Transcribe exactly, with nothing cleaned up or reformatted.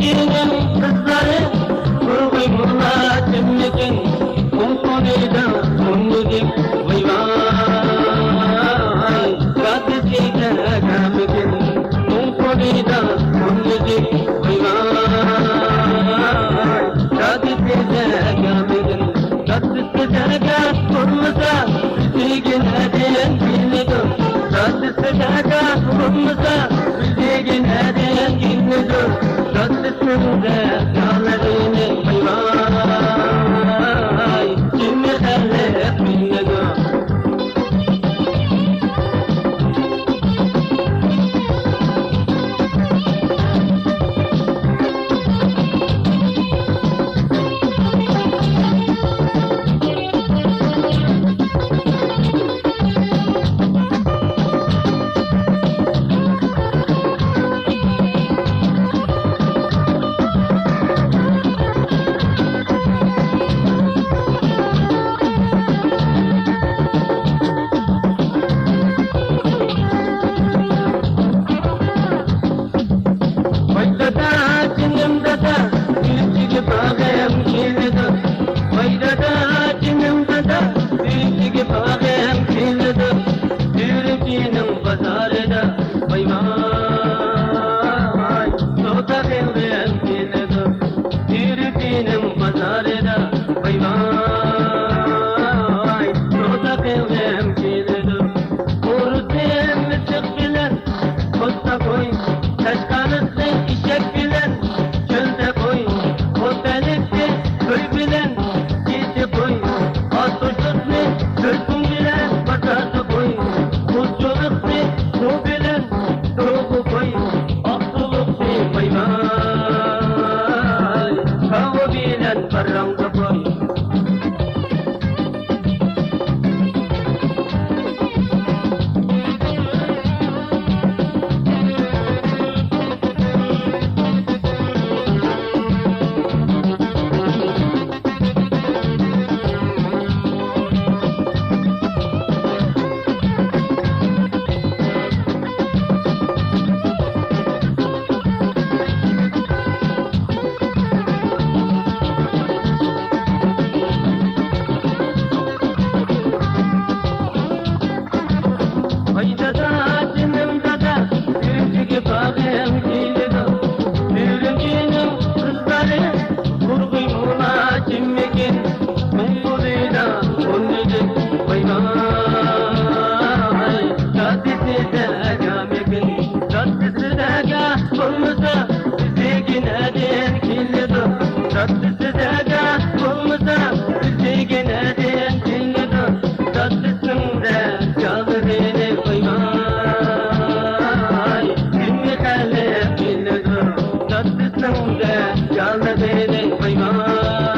ئىنىم قىزلارى، بۇرغۇي مۇلاچىممىكىن، قۇڭقۇنىدا ئۇننىدىم، ۋاي ۋاي، دادىسى دەگەمىكىن، قۇڭقۇنىدا ئۇننىدىم، ۋاي ۋاي، دادىسى دەگەمىكىن. دادىسى دەگە بولمىسا، بىزگە نەدىن كېلىدۇ؟ دادىسى دەگە بولمىسا، بىزگە نەدىن كېلىدۇ؟ دادىسىنىڭ دەپ يالىغىنى، ۋاي ۋاي، كىمنى خەلق بىلىدۇ؟ ۋاي دادا، جېنىم دادا، يۈرىكىگە باغرىم كېلىدۇ. ۋاي دادا، جېنىم دادا، يۈرىكىگە باغرىم كېلىدۇ. يۈرىكىنىڭ بازارىدا، ۋاي ۋاي، سودا قىلغۇم كېلىدۇ. يۈرىكىنىڭ بازارىدا، ۋاي ۋاي، سودا قىلغۇم كېلىدۇ. ئۇرۇسىم مىلچىق بىلەن، پوستا قوي، تاشقارىسى ئېشەك بىلەن، چۆلدە قوي، ئوت بېلىقى كوي بىلەن، كېچە قوي، ئاتۇشلۇقنى تۆلپۈڭ بىلەن، بازاردا قوي، قۇزچۇلۇقنى قۇ بىلەن، توغۇ قوي، ئاقسۇلۇقنى پايماي، كاۋا بىلەن پارراڭدا قوي. ۋاي دادا، جېنىم دادا، ئۈرۈمچىگە باغرىم كېلىدۇ. ئۈرۈمچىنىڭ قىزلىرى، بۇرغۇي مۇلاچىممىكىن، قۇڭقۇلىدا ئۇننىدىم، ۋاي ۋاي، دادىسى دەگەمىكىن، دادىسى دەگە بولمىسا، بىزگە نەدىن كېلىدۇ؟ دادىسى دەگە بولمىسا، بىزگە نەدىن كېلىدۇ؟ دادىسىنىڭ دەپ يالىغىنى، ۋاي ۋاي، كىمنى خەلق بىلىدۇ؟ دادىسىنىڭ دەپ يالىغىنى، ۋاي ۋاي.